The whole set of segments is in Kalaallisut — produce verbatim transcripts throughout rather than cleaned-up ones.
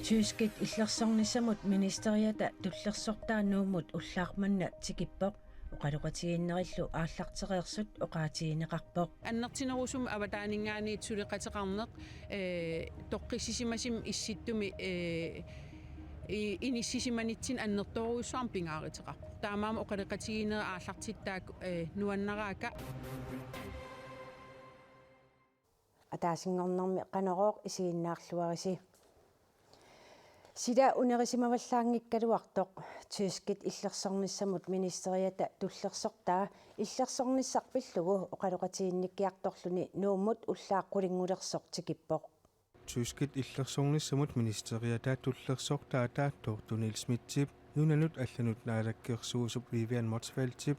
Tyskit illersornissamut ministeriata tullersortaa Nuummut ullaaq manna tikippoq. Oqaloqatigiinnerillu aallartereersut oqaatigineqarpoq. Annertunerusumik avataaninngaanniit suleqateqarneq, ee, toqqissisimasumik Issittumi, ee, i-, inissisimanitsinni annertoorujussuarmik pingaaruteqarpoq. Taamaammat oqaloqatigiinnerit aallartittai, ee, nuannaraakka. Ataasinngornermi Qanorooq isiginnaarluarisi. Sila unerusimavallaanngikkaluartoq, tyskit illersornissamut ministeriata tullersortaa illersornissaq pillugu oqaloqatiginnikkiartorluni Nuummut ullaaq qulinngulersoq tikippoq. Tyskit illersornissamut ministeriata tullersortaata Tortu Niels Schmidtip nunanut allanut naalakkersuisup Vivian Motzfeldtip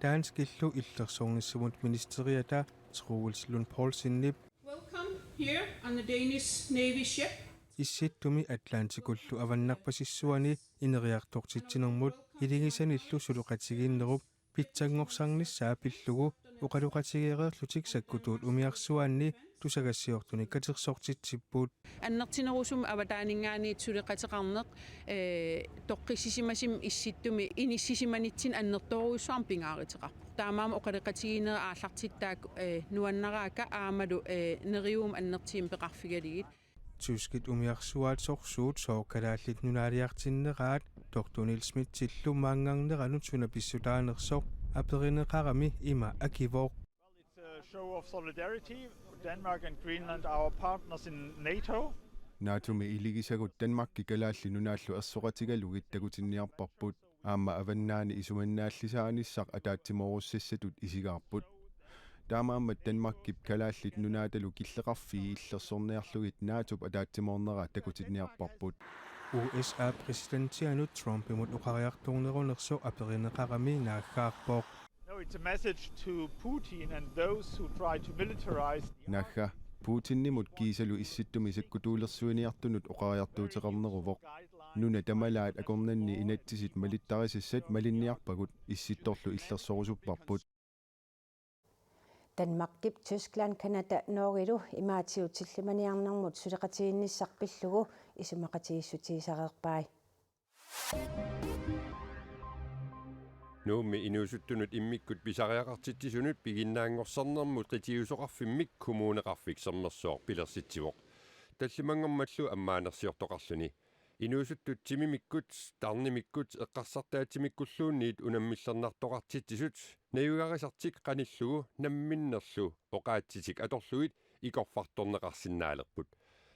danskillu illersornissamut ministeriata Troels Lund Poulsenip Welcome here on the Danish Navy ship. Issittumi Atlantikullu avannarpasissuani ineriartortitsinermut iligisanillu suleqatigiinnerup pitsanngorsarnissaa pillugu oqaloqatigeereerlutik sakkutuut umiarsuaanni tusagassiortunik katersortitsipput. Annertunerusumik avataaninngaanniit suleqateqarneq, ee, toqqissisimasumik Issittumi inissisimanitsinni annertoorujussuarmik pingaaruteqarpoq. Taamaammat oqaloqatigiinnerit aallartittai, ee, nuannaraakka aammalu, ee, neriuummat annertuumik peqarfigalugit. Tyskit umiarsuaat sorsuut sooq Kalaallit Nunaaliartinneraat Tortu Niels Schmidtillu maanngarneranut suna pissutaanersoq aperineqarami ima akivoq. It's a show of solidarity. Denmark and Greenland, our partners in NATO. NATOmi iligisagut Danmarki Kalaallit Nunaallu ersoqatigalugit takutinniarparput. Aamma avannaani isumannaallisaanissaq ataatsimoorussassatut isigaarput. Taamaammat Danmarkip Kalaallit Nunaatalu killeqarfii illersorniarlugit NATOp ataatsimoornera takutinniarparput. U S A-p præsidentianut Trumpimut oqariartornerunersoq aperineqarami naaggaarpoq. No, it's a message to Putin and those who try to militarize the Naagga, Putinimut kiisalu Issittumi sakkutuulersuiniartunut oqariartuuteqarneruvoq. Nunat tamalaat akornanni inatsisit malittarisassat malinniarpagut, Issittorlu illersorusupparput. Danmarkip Tyskland, Canada, Norgelu imaatigut sillimaniarnermut suleqatigiinnissaq pillugu isumaqatigiissutigisareerpai. Nuummi inuusuttunut immikkut pisariaqartitsisunut piginnaanngorsarnermut qitiusoqarfimmik Kommuneqarfik Sermersooq pilersitsivoq. Tallimanngormallu ammaanersiortoqarluni. Inuusuttut timimikkut, tarnimikkut, eqqarsartaatsimikkut-luunniit unammillernartoqartitsisut, najugarisartik qanillugu namminnerlu oqaatsitik atorlugit ikorfartorneqarsinnaalerput.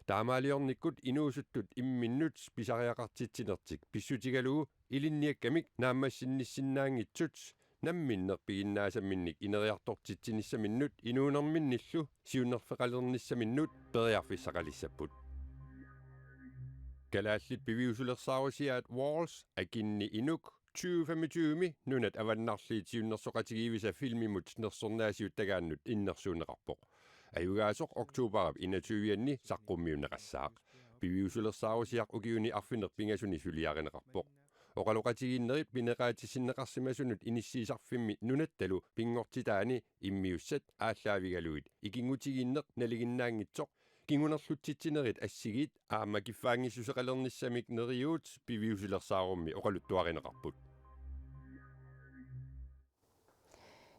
Taamaaliornikkut inuusuttut imminnut pisariaqartitsinertik pissutigalugu ilinniakkamik naammassinnissinnaanngitsut namminneq piginnaasaminnik ineriartortitsinissaminnut inuunerminnillu siunnerfeqalernissaminnut periarfissaqalissapput. Kalaallit piviusulersaarusiaat Walls akinni inuk tyve femogtyve-mi Nunat Avannarliit Siunnersoqatigiivisa filmimut nersornaasiuttagaannut innersuunneqarpoq. Ajugaasoq oktobarip enogtyve-anni saqqummiunneqassaaq. Piviusulersaarusiaq ukiuni arfineq-pingasuni suliarineqarpoq. Oqaloqatigiinnerit pineqaatissinneqarsimasunut inissiisarfimmi nunattalu pinngortitaani immiussat aallaavigalugit ikinngutigiinneq nalinginnaanngitsoq kingunerlutsitsinerit assigiit aamma kiffaanngissuseqalernissamik neriuut piviusulersaarummi oqaluttuarineqarput.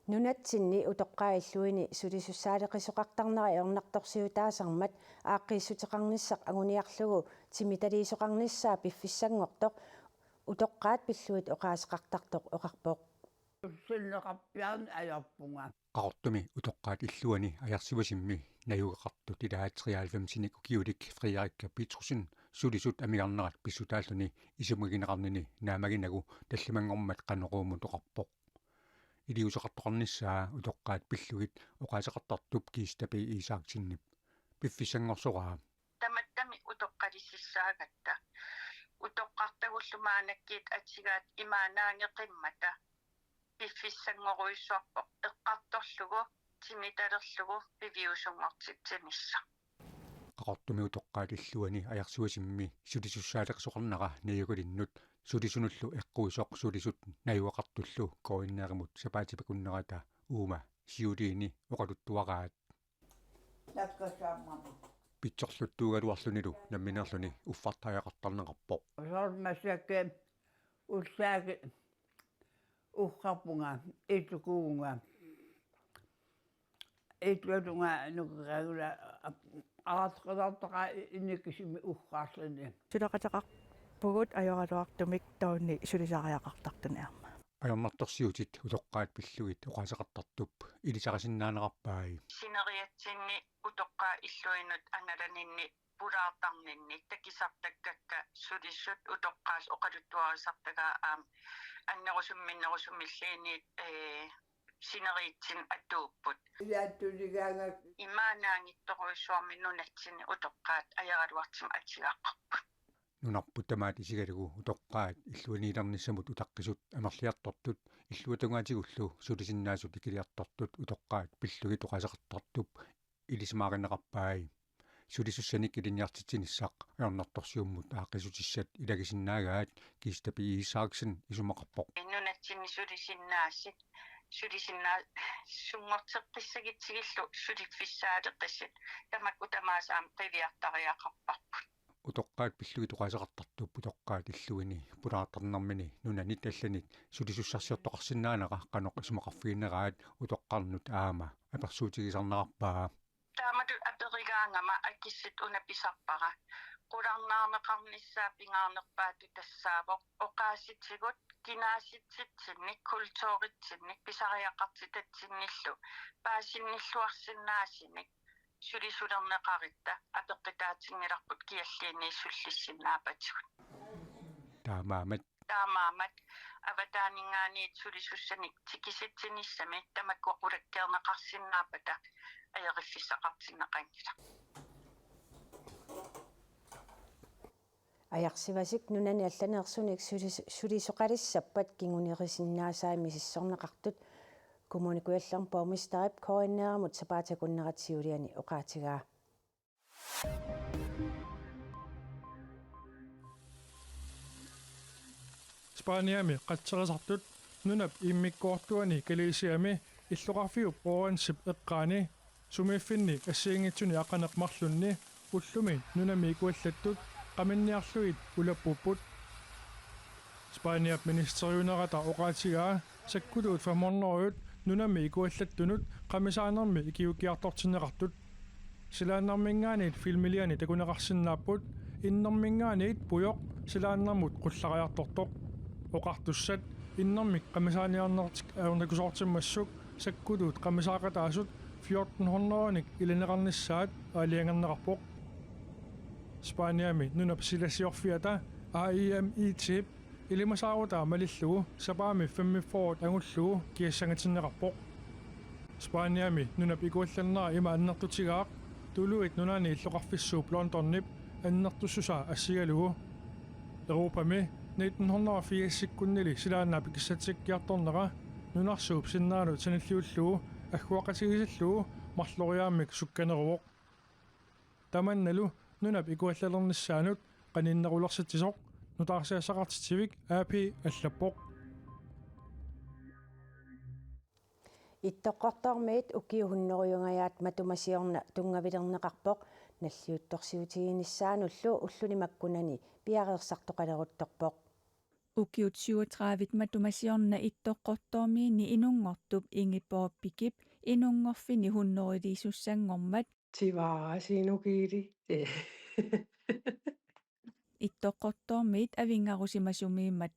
Nunatsinni utoqqaat illuini sulisussaaleqisoqartarnera ajornartorsiutaasarmat aaqqiissuteqarnissaq anguniarlugu timitaliisoqarnissaa piffissanngortoq utoqqaat pillugit oqaaseqartartoq oqarpoq. Ussinneqarpiarneq ajorpunga. Qaqortumi utoqqaat illuani Ajarsivasimmi najugaqartut ilaat treoghalvfemsinik ukiulik Frederikke Petrussen sulisut amigarnerat pissutaalluni isumagineqarnini naamaginagu tallimanngormat Qanoruumut oqarpoq. Iliuuseqartoqarnissaa utoqqaat pillugit oqaaseqartartup Kista B. Isaksenip piffissanngorsoraa. Tamattami utoqqalissussaagatta. Utoqqartagullu maannakkut atigaat imaannaanngeqimmata piffissanngorujussuarpoq eqqartorlugu timitalerlugu piviusunngortitsinissaq. Qaqortumi utoqqaat illuani Ajarsivasimmi sulisussaaleqisoqarnera najugalinnut sulisunullu eqquisoq sulisut najugaqartullu K N R-imut sapaatip akunnerata uuma siuliini oqaluttuaraat. Takkasaammami. Pitsorluttuugaluarlunilu nammineerluni uffartariaqartarneqarpoq. Soorlu massakkut ullaakkut uggarpunga, illukuuvunga. Illuatungaa nukeragula aartoqalaartaqa inikisimi uggaarluni. Suleqateqarpugut ajoraluartumik taunni sulisariaqartartuni aamma. Ajornartorsiutit utoqqaat pillugit oqaaseqartartup ilisarisinnaaneqarpai. Sineriatsinni utoqqaat illuinut angalaninni pulaartarninni takisartakkakka sulisut utoqqaat oqaluttuarisartagaa aamma annerusumik minnerusumilluunniit, ee, sineriatsinni atuupput. Ilaattuligaangak. Imaannaanngitsorujussuarmik nunatsinni utoqqaat ajoraluartumik atugaaqarput. Nunarput tamaat isigalugu utoqqaat illuaniilernissamut utaqqisut amerliartortut illuatungaatigullu sulisinnaasut ikiliartortut utoqqaat pillugit oqaaseqartartup ilisimaarineqarpai. Sulisussanik ilinniartitsinissaq ajornartorsiummut aaqqissutissat ilagisinnaagaat Kirsten B. Isaksen isumaqarpoq. Nunatsinni sulisinnaasut, sulisinnaasunngorsartissagitsigillu suliffissaaleqisut tamakku tamaasa aamma qiviartariaqarparput. Utoqqaat pillugit oqaaseqartartup utoqqaat illuini pulaartarnermini nunanit allanit sulisussarsiortoqarsinnaanera qanoq isumaqarfigineraat utoqqarnut aamma apersuutigisarnerarpaa. Taamatut aperigaangama akissut una pisarpara. Qularnaarneqarnissaa pingaarnerpaatut tassaavoq oqaatsitigut kinaasitsitsinnik, kulturitsinnik, pisariaqartitatsinnillu paasinnilluarsinnaasunik sulisulerneqarutta apeqqutaatinngilarput kialluunniit sullissinnaapatigut. Taamaammat. Taamaammat avataaninngaanniit sulisussanik tikisitsinissami tamakku qulakkeerneqarsinnaappata ajoriffissaqartinneqanngilaq. Ajarsivasik nunani allaneersunik sulis-, sulisoqalissappat kingunerisinnaasai misissorneqartut Kommune Kujallermi borgmesterip K N R-imut sapaatip akunnerata siuliani oqaatigaa. Spaniami qatserisartut nunap immikkoortuani Galiciami illoqarfiup orangep eqqaani sumiiffinni assigiinngitsuni aqqaneq marlunni ullumi nunami ikuallattut qaminniarlugit ulappuupput. Spaniap ministeriunerata oqaatigaa sakkutuut fem hundrede nunami ikuallattunut qamisaanermi ikiuukkiartortinneqartut. Silaannarminngaanniit filmiliani takuneqarsinnaapput innerminngaanniit pujoq silaannarmut qullariartortoq. Oqartussat innermik qamisaaniarnertik ajornakusoortimmassuk sakkutuut qamisaaqataasut fjorten hundrede-nik ilaneqarnissaat aalajangerneqarpoq. Spaniami nunap silasiorfiata A I M I T-p ilimasaarutaa malillugu sapaammi femogfyrre angullugu kiassangatinneqarpoq. Spaniami nunap ikuallannera ima annertutigaaq tuluit nunani illoqarfissuup Londonip annertussusaa assigalugu. Europami nitten hundrede og firsikkunnili silaannaap ikissatsikkiartornera nunarsuup sinneranut sanilliullugu agguaqatigiissillugu marloriaammik sukkaneruvoq. Tamannalu nunap ikuallalernissaanut qaninnerulersitsisoq nutaarsiassaqartitsivik A P allappoq. Ittoqqortoormiit ukiut hunnorujungajaat matuma siorna tunngavilerneqarpoq, nalliuttorsiutiginissaanullu ulluni makkunani piareersartoqaleruttorpoq. Ukiut syvogtredive matuma siorna Ittoqqortoormiini inunngortup Ingeborg Pickip inunngorfini hunnorujussuussanngormat. Tivaa sinukiili. Ittoqqortoormiit avinngarusimasumiimmat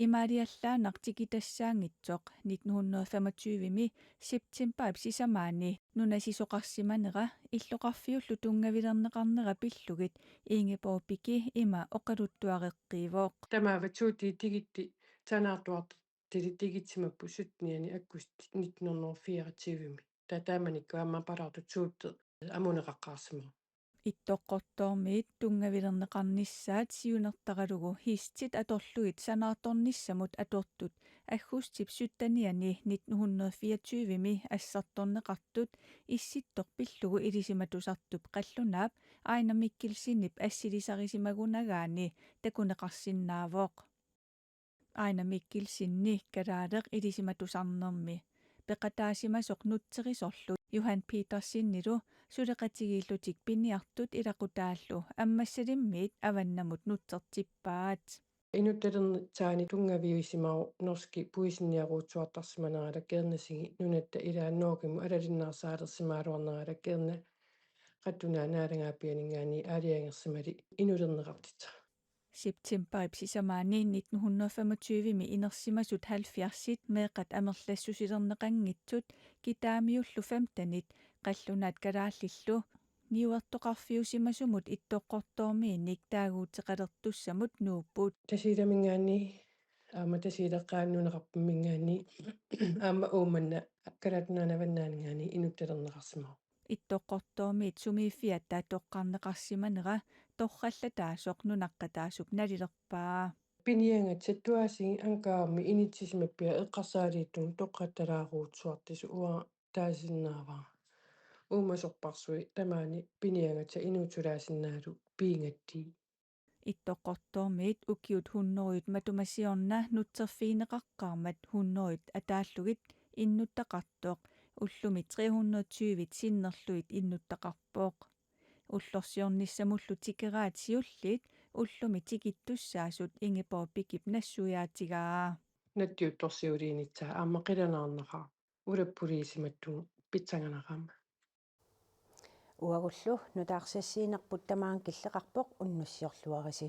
imaaliallaannaq tikitassaanngitsoq nitten hundrede femogtyve-mi septembarip sisamaani nunasisoqarsimanera illoqarfiullu tunngavilerneqarnera pillugit Ingeborg Picki ima oqaluttuareqqiivoq. Tamaava tuuti tigitti sanaartuartut tili tigitsimapput syttende august nitten hundrede fireogtyve-mi. Ta-, taamanikkut aamma palaartut tuuti amuneqaqqaarsimavoq. Ittoqqortoormiit tunngavilerneqarnissaat siunertaralugu hestit atorlugit sanaartornissamut atortut aggustip syttende-ani nitten hundrede fireogtyve-mi assartorneqartut Issittoq pillugu Ilisimatusartup qallunaap Ejnar Mikkelsenip assilisarisimagunagaani takuneqarsinnaavoq. Ejnar Mikkelsen kalaaleq ilisimatusarnermi peqataasimasoq nutserisorlu Johan Petersenilu suleqatigiillutik piniartut ilaqutaallu Ammassalimmiit avannamut nutsertippaat. Inuttalernissaani tunngaviusimavoq norskit puisinniaruutsuartarsimanerata Kernasigi nunatta ilaat Norgemut alalinnaarsaalersimagaluarnerata Kerna qattunaat naalagaaffianinngaanniit aalajangersimali inulerneqartitsera. Septemberip sisamaani nitten hundrede femogtyve-mi inersimasut halvfjerdsit meeqqat amerlassusilerneqanngitsut kitaamiullu femtenit qallunaat kalaallillu niuertoqarfiusimasumut Ittoqqortoormiinik taaguuteqalertussamut nuupput. Tasiilaminngaanniit aamma Tasiileqqaat Nunaqarfimminngaanniit aamma Uummannap Kalaallit Nunaanni avannaaninngaanniit inuttalerneqarsimavoq. Ittoqqortoormiit sumiiffiata toqqarneqarsimanera torrallataasoq nunaqqataasup nalilerpaa. Piniagassat tuaasiit Ankarami inissisimaffiat eqqarsaaliittugut toqqattalaaruutsuartut uanga taasinnaavara. Uumasorparsui tamaani piniagassat inuussulaasinnaallu piigatsigit. Ittoqqortoormiit ukiut hunnorujut matuma siorna nutserfigineqaqqaarmat hunnorujut ataallugit innuttaqartoq ullumi tre hundrede tyve sinnerlugit innuttaqarpoq. Ullorsiornissamullu tikeraat siulliit ullumi tikittussaasut Ingeborg Bigip nassuiaatigaa. Natsiuttorsiuliinissaa aamma qilanaarnaqaaq ulappuliisimattugut pissanganaqaaq. Uagullu nutaarsiassiinerput tamaanga killeqarpoq, unnussiorluarisi.